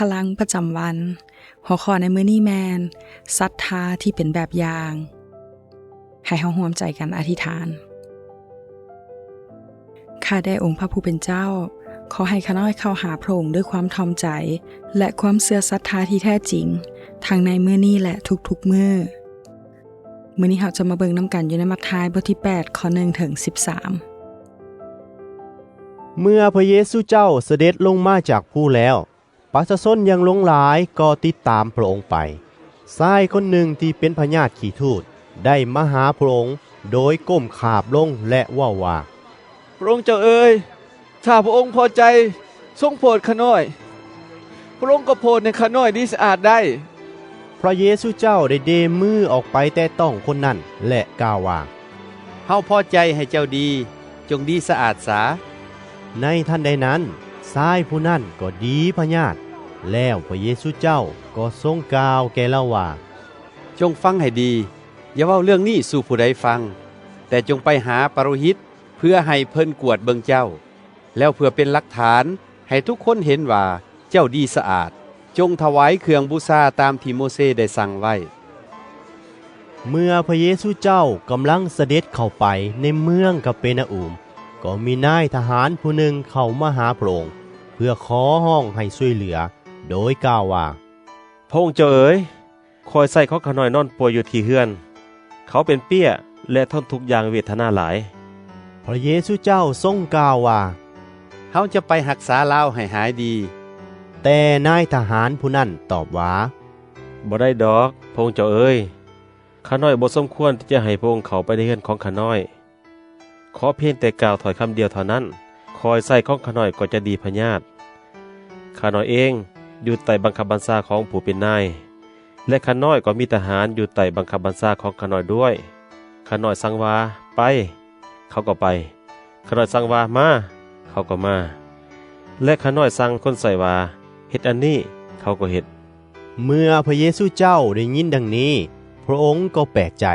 ພະລັງປະຈຳວັນ. ຫົວຂໍ້ໃນມື້ນີ້ແມ່ນ ສັດທາທີ່ເປັນແບບຢ່າງ. ໃຫ້ເຮົາຮ່ວມໃຈກັນອະທິຖານ. ຂ້າແດ່ອົງພະຜູ້ເປັນເຈົ້າ, ຂໍໃຫ້ຂ້ານ້ອຍເຂົ້າຫາພະອົງດ້ວຍຄວາມຖ່ອມໃຈ ແລະ ຄວາມເຊື່ອສັດທາທີ່ແທ້ຈິງ, ທັງໃນມື້ນີ້ ແລະ ທຸກໆມື້. ມື້ນີ້ເຮົາຈະມາເບິ່ງນຳກັນຢູ່ໃນມັດທາຍ ບົດທີແປດ ຂໍ້ໜຶ່ງ ເຖິງ ສິບສາມ. ເມື່ອພະເຢຊູເຈົ້າສະເດັດລົງມາຈາກພູແລ້ວ, ປະຊາຊົນຢ່າງຫຼວງຫຼາຍກໍຕິດຕາມພະອົງໄປ. ຊາຍຄົນໜຶ່ງທີ່ເປັນພະຍາດຂີ້ທູດໄດ້ມາຫາພະອົງໂດຍກົ້ມຂາບລົງ ແລະ ເວົ້າວ່າ, ພະອົງເຈົ້າເອີຍ, ຖ້າພະອົງພໍໃຈ, ຊົງໂຜດຂ້ານ້ອຍ. ພະອົງກໍໂຜດໃຫ້ຂ້ານ້ອຍດີສະອາດໄດ້. ພະເຢຊູເຈົ້າໄດ້ເບມືອອກໄປແຕະຕ້ອງຄົນນັ້ນ ແລະ ກ່າວວ່າ, ເຮົາພໍໃຈໃຫ້ເຈົ້າດີ, ຈົ່ງດີສະອາດສາ. ໃນທັນໃດນັ້ນ, ຊາຍຜູ້ນັ້ນກໍດີພະຍາດ. ແລ້ວພະເຢຊູເຈົ້າກໍຊົງກ່າວແກ່ລາວວ່າ, ຈົ່ງຟັງໃຫ້ດີ, ຢ່າເວົ້າເລື່ອງນີ້ສູ່ຜູ້ໃດຟັງ, ແຕ່ຈົ່ງໄປຫາປະໂລຫິດ ເພື່ອໃຫ້ເພິ່ນກວດເບິ່ງເຈົ້າ, ແລ້ວເພື່ອເປັນຫຼັກຖານໃຫ້ທຸກຄົນເຫັນວ່າເຈົ້າດີສະອາດ, ຈົ່ງຖວາຍເຄື່ອງບູຊາຕາມທີ່ໂມເຊໄດ້ສັ່ງໄວ້. ເມື່ອພະເຢຊູເຈົ້າກຳລັງສະເດັດເຂົ້າໄປໃນເມືອງກາເປນາອູມ, ກໍມີນາຍທະຫານຜູ້ໜຶ່ງເຂົ້າມາຫາພະອົງ ເພື່ອຂໍຮ້ອງໃຫ້ຊ່ວຍເຫຼືອ, ໂດຍກ່າວວ່າ, ພະອົງເຈົ້າເອີຍ, ຂ້ອຍໃຊ້ຂອງຂ້ານ້ອຍນອນປ່ວຍຢູ່ທີ່ເຮືອນ. ເຂົາເປັນເປ້ຍ ແລະ ທົນທຸກຢ່າງເວທະນາຫຼາຍ. ພະເຢຊູເຈົ້າຊົງກ່າວວ່າ, ເຮົາຈະໄປຮັກສາລາວໃຫ້ຫາຍດີ. ແຕ່ນາຍທະຫານຜູ້ນັ້ນຕອບວ່າ, ບໍ່ໄດ້ດອກ, ພະອົງເຈົ້າເອີຍ. ຂ້ານ້ອຍບໍ່ສົມຄວນທີ່ຈະໃຫ້ພະອົງເຂົ້າໄປໃນເຮືອນຂອງຂ້ານ້ອຍ. ຂໍພຽງແຕ່ກ່າວຖ້ອຍຄຳດຽວເທົ່ານັ້ນ, ຂ້ອຍໃຊ້ຂອງຂ້ານ້ອຍກໍຈະດີພະຍາດ. ຂ້ານ້ອຍເອງຢູ່ໃຕ້ບັງຄັບບັນຊາຂອງຜູ້ເປັນນາຍ, ແລະ ຂ້ານ້ອຍກໍມີທະຫານຢູ່ໃຕ້ບັງຄັບບັນຊາຂອງຂ້ານ້ອຍດ້ວຍ. ຂ້ານ້ອຍສັ່ງວ່າ, ໄປ, ເຂົາກໍໄປ. ຂ້ານ້ອຍສັ່ງວ່າ, ມາ, ເຂົາກໍມາ. ແລະ ຂ້ານ້ອຍສັ່ງຄົນໃຊ້ວ່າ, ເຮັດອັນນີ້, ເຂົາກໍເຮັດ. ເມື່ອພະເຢຊູເຈົ້າໄດ້ຍິນດັ່ງນີ້, ພະອົງກໍແປກໃຈ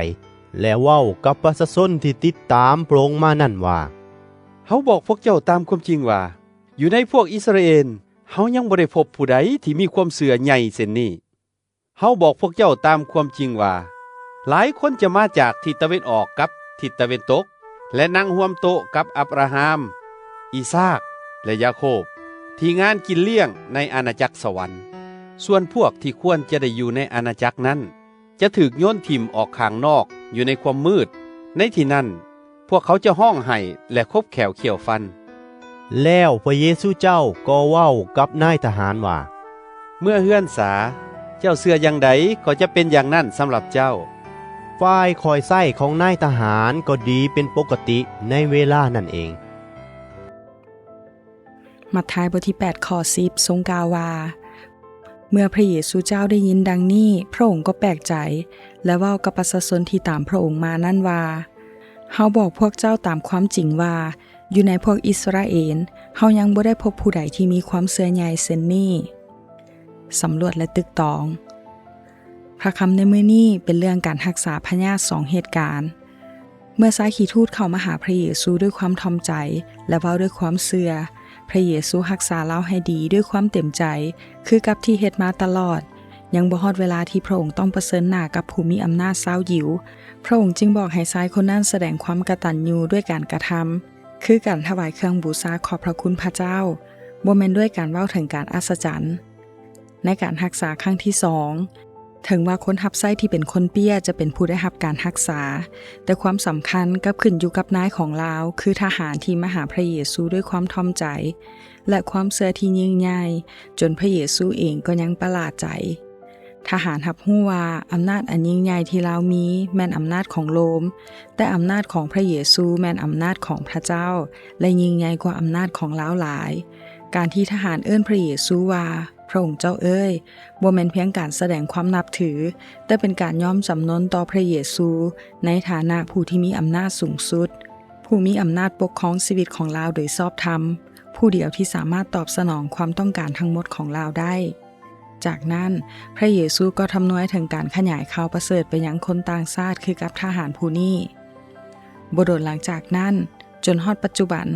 ແລະ ເວົ້າກັບປະຊາຊົນທີ່ຕິດຕາມພະອົງມານັ້ນວ່າ, ເຮົາບອກພວກເຈົ້າຕາມຄວາມຈິງວ່າ, ຢູ່ໃນພວກອິດສະຣາເອນ, ເຮົາຍັງບໍ່ໄດ້ພົບຜູ້ໃດທີ່ມີຄວາມເຊື່ອໃຫຍ່ເຊັ່ນນີ້. ເຮົາບອກພວກເຈົ້າຕາມຄວາມຈິງວ່າ, ຫຼາຍຄົນຈະມາຈາກທິດຕາເວັນອອກກັບທິດຕາເວັນຕົກ, ແລະ ນັ່ງຮ່ວມໂຕະກັບອັບຣາຮາມ, ອີສາກ ແລະ ຢາໂຄບ, ທີ່ງານກິນລ້ຽງໃນອານາຈັກສະຫວັນ. ສ່ວນພວກທີ່ຄວນຈະໄດ້ຢູ່ໃນອານາຈັກນັ້ນ, ຈະຖືກໂຍນຖິ້ມອອກຂ້າງນອກຢູ່ໃນຄວາມມືດ. ໃນທີ່ນັ້ນ, ພວກເຂົາຈະຮ້ອງໄຫ້ ແລະ ຄົບແຂ້ວຂ້ຽວຟັນ. ແລ້ວພະເຢຊູເຈົ້າກໍເວົ້າກັບນາຍທະຫານວ່າ, ເມືອເຮືອນສາ, ເຈົ້າເຊື່ອຢ່າງໃດກໍຈະເປັນຢ່າງນັ້ນສຳລັບເຈົ້າ. ຝ່າຍຂ້ອຍໃຊ້ຂອງນາຍທະຫານກໍດີເປັນປົກກະຕິໃນເວລານັ້ນເອງ. ມັດທາຍ ບົດທີແປດ ຂໍ້ສິບ ຊົງກ່າວວ່າ, ເມື່ອພະເຢຊູເຈົ້າໄດ້ຍິນດັ່ງນີ້, ພະອົງກໍແປກໃຈ ແລະ ເວົ້າກັບປະຊາຊົນທີ່ຕາມພະອົງມານັ້ນວ່າ, ເຮົາບອກພວກເຈົ້າຕາມຄວາມຈິງວ່າ, ຢູ່ໃນພວກອິດສະຣາເອນ, ເຮົາຍັງບໍ່ໄດ້ພົບຜູ້ໃດທີ່ມີຄວາມເຊື່ອໃຫຍ່ເຊັ່ນນີ້. ສຳຫຼວດ ແລະ ຕຶກຕອງ. ພະຄຳໃນມື້ນີ້ເປັນເລື່ອງການຮັກສາພະຍາດສອງເຫດການ. ເມື່ອຊາຍຂີ້ທູດເຂົ້າມາຫາພະເຢຊູດ້ວຍຄວາມຖ່ອມໃຈ ແລະ ເວົ້າດ້ວຍຄວາມເຊື່ອ, ພະເຢຊູຮັກສາລາວໃຫ້ດີດ້ວຍຄວາມເຕັມໃຈ ຄືກັບທີ່ເຮັດມາຕະຫຼອດ. ຍັງບໍ່ຮອດເວລາທີ່ພະອົງຕ້ອງປະເຊີນໜ້າກັບຜູ້ມີອຳນາດຊາວຢິວ. ພະອົງຈຶ່ງບອກໃຫ້ຊາຍຄົນນັ້ນສະແດງຄວາມກະຕັນຍູດ້ວຍການກະທຳ, ຄືການຖວາຍເຄື່ອງບູຊາຂອບພະຄຸນພະເຈົ້າ, ບໍ່ແມ່ນດ້ວຍການເວົ້າເຖິງການອັດສະຈັນ. ໃນການຮັກສາຄັ້ງທີສອງ, ເຖິງວ່າຄົນຮັບໃຊ້ທີ່ເປັນຄົນເປ້ຍຈະເປັນຜູ້ໄດ້ຮັບການຮັກສາ, ແຕ່ຄວາມສຳຄັນກັບຂຶ້ນຢູ່ກັບນາຍຂອງລາວ, ຄືທະຫານທີ່ມາຫາພະເຢຊູດ້ວຍຄວາມຖ່ອມໃຈ ແລະ ຄວາມເຊື່ອທີ່ຍິ່ງໃຫຍ່, ຈົນພະເຢຊູເອງກໍຍັງປະຫຼາດໃຈ. ທະຫານຮັບຮູ້ວ່າອຳນາດອັນຍິ່ງໃຫຍ່ທີ່ລາວມີແມ່ນອຳນາດຂອງໂລມ, ແຕ່ອຳນາດຂອງພະເຢຊູແມ່ນອຳນາດຂອງພະເຈົ້າ ແລະ ຍິ່ງໃຫຍ່ກວ່າອຳນາດຂອງລາວຫຼາຍ. ການທີ່ທະຫານເອີ້ນພະເຢຊູວ່າ ພະອົງເຈົ້າເອີຍ, ບໍ່ແມ່ນພຽງການສະແດງຄວາມນັບຖື, ແຕ່ເປັນການຍອມຈຳນົນຕໍ່ພະເຢຊູໃນຖານະຜູ້ທີ່ມີອຳນາດສູງສຸດ, ຜູ້ມີອຳນາດປົກຄອງຊີວິດຂອງລາວໂດຍຊອບທຳ, ຜູ້ດຽວທີ່ສາມາດຕອບສະໜອງຄວາມຕ້ອງການທັງໝົດຂອງລາວໄດ້. ຈາກນັ້ນ, ພະເຢຊູກໍທຳນວຍເຖິງການຂະຫຍາຍຂ່າວປະເສີດໄປຍັງຄົນຕ່າງຊາດຄືກັບທະຫານຜູ້ນີ້. ບໍ່ດົນຫຼັງຈາກນັ້ນ, ຈົນຮອດປັດຈຸບັນ,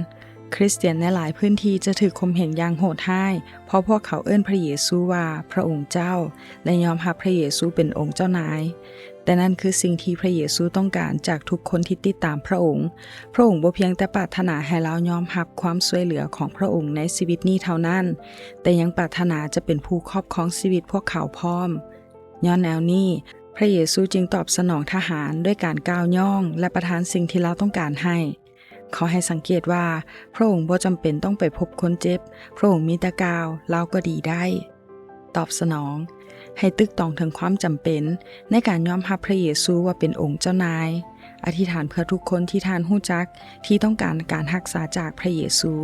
ຄຣິສຕຽນໃນຫຼາຍພື້ນທີ່ຈະຖືກຂົ່ມເຫັງຢ່າງໂຫດຮ້າຍ ເພາະພວກເຂົາເອີ້ນພຣະເຢຊູວ່າພຣະອົງເຈົ້າ ແລະ ຍອມຮັບພຣະເຢຊູເປັນອົງເຈົ້ານາຍ. ແຕ່ນັ້ນຄືສິ່ງທີ່ພຣະເຢຊູຕ້ອງການຈາກທຸກຄົນທີ່ຕິດຕາມພຣະອົງ. ພຣະອົງບໍ່ພຽງແຕ່ປາດຖະໜາໃຫ້ເຮົາຍອມຮັບຄວາມຊ່ວຍເຫຼືອຂອງພຣະອົງໃນຊີວິດນີ້ເທົ່ານັ້ນ, ແຕ່ຍັງປາດຖະໜາຈະເປັນຜູ້ຄອບຄອງຊີວິດພວກເຂົາພ້ອມ. ຍ້ອນແນວນີ້, ພຣະເຢຊູຈຶ່ງຕອບສະໜອງທະຫານດ້ວຍການກ່າວຍ້ອງ ແລະ ປະທານສິ່ງທີ່ລາວຕ້ອງການໃຫ້. ຂໍໃຫ້ສັງເກດວ່າ ພຣະອົງບໍ່ຈຳເປັນຕ້ອງໄປພົບຄົນເຈັບ, ພຣະອົງມີແຕ່ກ່າວ, ລາວກໍດີໄດ້. ຕອບສະໜອງ. ໃຫ້ຕຶກຕອງເຖິງຄວາມຈຳເປັນໃນການຍອມຮັບພຣະເຢຊູວ່າເປັນອົງເຈົ້ານາຍ. ອະທິຖານເພື່ອທຸກຄົນທີ່ທ່ານຮູ້ຈັກທີ່ຕ້ອງການການຮັກສາຈາກພຣະເຢຊູ.